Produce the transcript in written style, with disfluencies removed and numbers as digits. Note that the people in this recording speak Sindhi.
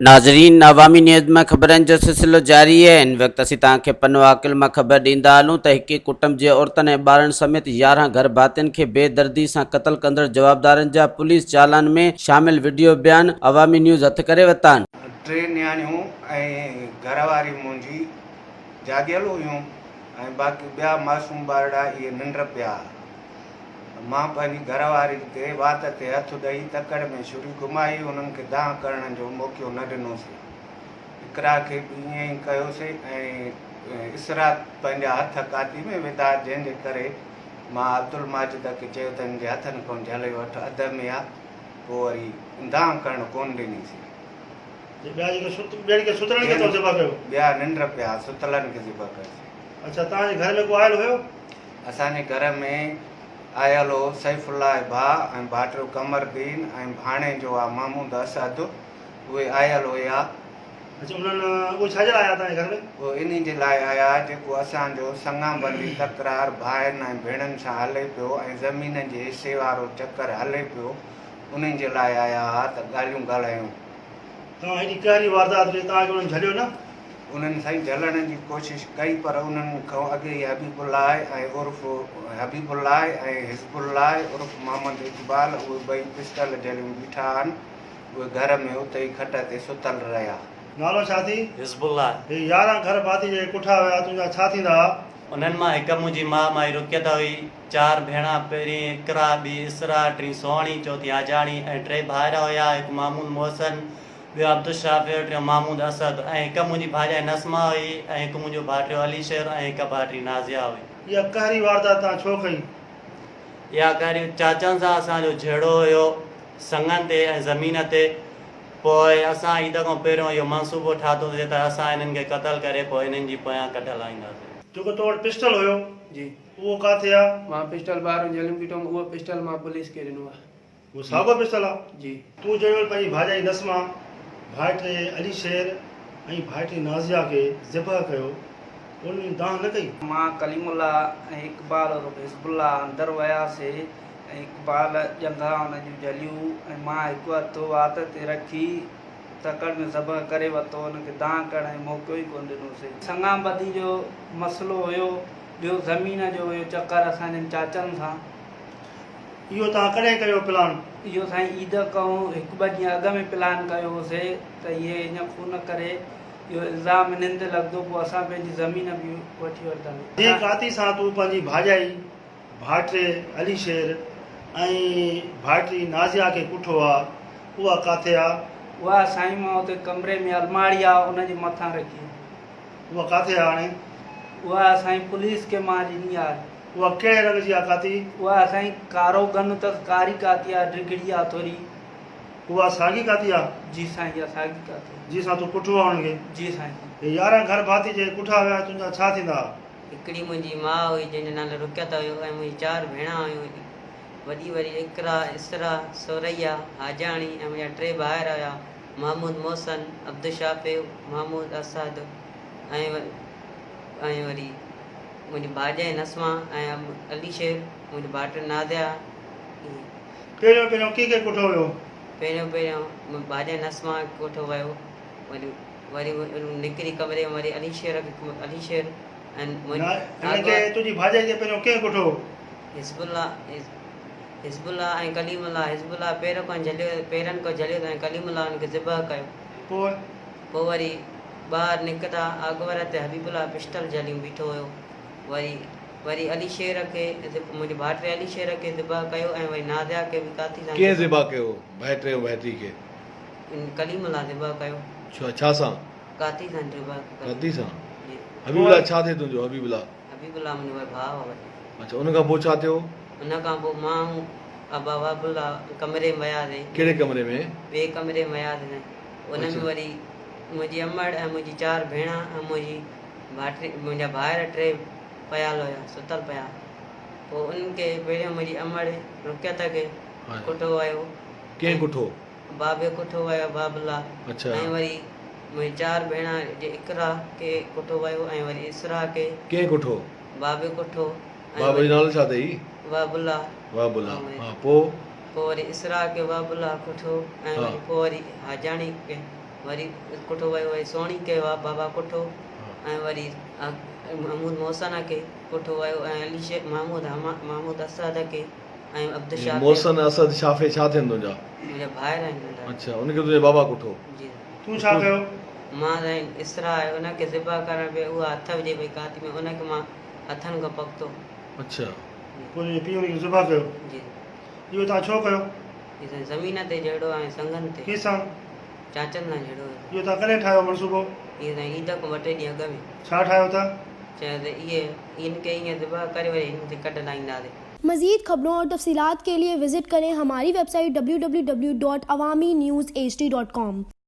ناظرين عوامي نيوز مان خبرن جو سلسلو جاري آهي هن وقت اسين توهان کي پنو عاقل مان خبر ڏيندا هلون ته هڪ ئي ڪٽنب جي عورتن ۽ ٻارن سميت 11 گهر ڀاتين کي بي دردي سان قتل ڪندڙ جوابدارن جا پوليس چالان ۾ شامل وڊيو بيان عوامي نيوز هٿ ڪري ورتا آهن. ٽي نياڻيون ۽ گهر واري منهنجي جاڳيل هيون ۽ باقي ٻيا معصوم ٻارڙا اهي ننڊ پيا ها. مان پنهنجي گهر واري تي وات تي هٿ ڏئي تڪڙ ۾ ڇري گهمائي انهن کي دانهن ڪرڻ جو موقعو نه ڏنوسين. اقرا کي به ائين ئي ڪيوسين ۽ اسرا پنهنجا هٿ ڪاتي ۾ وڌا جنهن جي ڪري مان عبدالماجد کي چيو ته هن جي هٿن کان جهلي وٺ اڌ ۾ آ پوء وري دانهن ڪرڻ ڪونه ڏنيسين. ٻيا جيڪي ست ٻين کي ستلن کي تو ذبح ڪيو؟ ٻيا ننڊ پيا ستلن کي ذبح ڪيوسين. اڇا توهان جي گهر ۾ ڪو آيل هيو؟ اسان جي گهر ۾ آيل هو سيف الله ڀاء ۽ ڀائٽيو قمر الدين ۽ ڀاڻيجو آ محمود اسد اهي آيل هيا. اڇا انهن اهي ڇا جي لاء آيا توهان جي گهر ۾؟ اهي انهي جي لاء آيا جيڪو اسان جو سڱابندي تڪرار ڀائرن ۽ ڀيڻن سان هلي پيو ۽ زمين جي حصي وارو چڪر هلي پيو انهي جي لاء آيا ها ته ڳالهيون ڳالهايون. توهان هيڏي قهري واردات ڪئي توهان کي انهن جهليو نه؟ انهن سائين جهلڻ جي ڪوشش ڪئي پر انهن کان اڳي ئي حبيب الله ۽ عرف حبيب الله ۽ حزب الله عرف محمد اقبال اهي ٻئي پسٽل جهليون بيٺا آهن اهي گهر ۾ اتي ئي کٽ تي ستل رهيا. نالو ڇا ٿي؟ حزب الله. هي 11 گهر ڀاتي جيڪي ڪٺا ويا تنهنجا ڇا ٿيندا ها؟ انهن مان هڪ منهنجي ماء مائي رقيت هئي. چار ڀيڻا، پهرين اقرا، ٻي اسرا، ٽين سهڻي، چوٿين حاجاڻي ۽ ٽي ڀائر هيا، هڪ محمود محسن، ٻيو عبدالشافع، ٽيون محمود اسد ۽ هڪ منهنجي ڀاڄائي نسمه هئي ۽ هڪ منهنجو ڀائٽيو علي شير ۽ هڪ ڀائٽي نازيه هئي. اها قهري واردات توهان ڇو ڪئي؟ اها قهري چاچن سان اسان جو جهيڙو هيو، سڱن تي ۽ زمين تي، پوء اسان عيد کان پهريون اهو منصوبو ٺاهتوسين ته اسان انهن کي قتل ڪري پوء انهن جي پويان ڪڍ لاهينداسين. جيڪو تو وٽ پسٽل هيو، جي. اهو ڪاٿي آ؟ مان پسٽل ٻاهرون جهليم بيٺو هوم، اهو پسٽل مان پوليس کي ڏنو آ. اهو ساڳيو پسٽل آ؟ جي. تون جنهن مهل پنهنجي ڀاڄائي نسمه، ڀائٽي علي شير ۽ ڀائٽي نازيه کي ذبح ڪيو، انهن دانهن نه ڪئي؟ مان ڪليم الله ۽ اقبال عرف حزب الله اندر وياسي ۽ اقبال ڄنگهان ان جون جهليون ۽ مان هڪ هٿ وات تي رکي تڪڙ ۾ ذبح ڪري ورتو، ان کي دانهن ڪرڻ جو موقعو ئي ڪونه ڏنوسي. سڱابندي جو مسئلو هيو، ٻيو زمين جو هيو چڪر اسان جن چاچن سان. اهو توهان ڪڏهن ڪيو پلان؟ اهو سائين عيد کان هڪ ٻه ڏينهن اڳ ۾ پلان ڪيو هوسي ته اهي ائين خون ڪري اهو الزام انهن تي لڳندو پوء اسان پنهنجي زمين به وٺي وٺنداسين. جنهن ڪاتي سان تون پنهنجي ڀاڄائي ڀائٽي علي شير ۽ ڀائٽي نازيه کي ڪٺو آ، اها ڪاٿي آ؟ اها سائين مان اتي ڪمري ۾ الماڙي آ ان جي مٿان رکي آ. اها ڪاٿي آ هاڻي؟ اها سائين پوليس کي مان ڏني آ. اها ڪهڙي رنگ جي آ ڪاتي؟ اها سائين ڪارو گن اٿس، ڪاري ڪاتي آ، ڊگهڙي آ ٿوري. اها ساڳي ڪاتي آ؟ جي سائين اها ساڳي ڪاتي آ. جي سان تون ڪٺو آ انهن کي؟ جي سائين. هي 11 گهر ڀاتي جيڪي ڪٺا ويا تنهنجا ڇا ٿيندا؟ هڪڙي منهنجي ماء هئي جنهن جو نالو رقيت هيو ۽ منهنجي چار ڀيڻان هيون وڏي وري اقرا، اسرا، ثريا، حاجاڻي ۽ منهنجا ٽي ڀائر هيا محمود محسن، عبدالشافع، محمود اسعد ۽ ۽ وري منهنجي ڀاڄائي نسما ۽ علي شير منهنجي ڀائٽي ناديا ائين. پهريون پهريون ڪنهن کي ڪٺو ويو؟ پهريون پهريون منهنجي ڀاڄائي نسما کي ڪٺو ويو وري وري نڪري ڪمري ۾ وري علي شير کي علي شير ۽ نه هن کي تنهنجي ڀاڄائي کي پهريون ڪنهن ڪٺو؟ حزب الله حزب الله ۽ ڪليم الله حزب الله پير کان جهليو پيرن کان جهليو ۽ ڪليم الله ان کي ذبح ڪيو. پوء؟ پوء وري ٻاهر نڪتا اڳ تي حبيب الله پسٽل جهليون بيٺو هيو وري وري علي شير کي منهنجي ڀائٽي علي شير کي ذبح ڪيو ۽ وري نازيا کي به ڪاتي سان ڪنهن ذبح ڪيو ڀائٽي ۽ ڀائٽي کي؟ ڪليم الله ذبح ڪيو. ڇا ڇا سان؟ ڪاتي سان ذبح ڪيو. ڪاتي سان؟ حبيب الله ڇا ٿئي تنهنجو حبيب الله؟ حبيب الله منهنجو ڀاء آهي وڏو. اڇا ان کان پوء ڇا ٿيو؟ ان کان پوء مان ۽ ابا وهب الله ڪمري ۾ وياسين. ڪهڙي ڪمري ۾؟ ٻئي ڪمري ۾ وياسين. ان ۾ وري منهنجي امڙ ۽ منهنجي چار ڀيڻان ۽ منهنجي ڀائٽي منهنجا ڀائر ٽي پيال هيا ستل پيا. پوء انهن کي پهريون منهنجي امڙ رقيت کي ڪٺو ويو. ڪنهن ڪٺو؟ بابي ڪٺو ويو باب الله ۽ وري منهنجي چار ڀيڻان جي اقرا کي ڪٺو ويو ۽ وري اسرا کي. ڪنهن ڪٺو؟ بابي ڪٺو. بابي جو نالو ڇا اٿئي؟ وهب الله. وهب الله ها پوء؟ پوء وري اسرا کي وهب الله ڪٺو ۽ وري پوء وري حاجاڻي کي. وري ڪٺو ويو وري سهڻي ڪيو آ بابا ڪٺو ۽ وري محمود محسن کي ڪٺو ويو ۽ علي شير محمود محمود اسد کي ۽ عبدالشافع محسن اسد شافع ڇا ٿين تنهنجا؟ منهنجا ڀائر آهن ننڍا. اڇا ان کي تنهنجي بابا ڪٺو؟ جي. تون ڇا ڪيو؟ مان سائين اسراء ان کي ذبح ڪرڻ پئي اها هٿ وجهي پئي ڪاتي ۾ ان کي مان هٿن کان پڪتو. اڇا. پوء تنهنجي پيء ان کي ذبح ڪيو؟ جي. اهو توهان ڇو ڪيو؟ جي سائين زمين تي جهيڙو ۽ سنگن تي. ڪنهن سان؟ چاچن سان جهيڙو هيو. اهو توهان ڪڏهن ٺاهيو منصوبو؟ اهو سائين عيد کان ٻه ٽي ڏينهن اڳ ۾. ڇا ٺاهيو ته؟ چيو ته اهي هن کي ائين ذبح ڪري وري هن تي ڪڍ لاهينداسين. مزيد خبرون اور تفصيلات ڪي ليي وزٽ ڪرين ھماري website www.awamiNewsHD.com.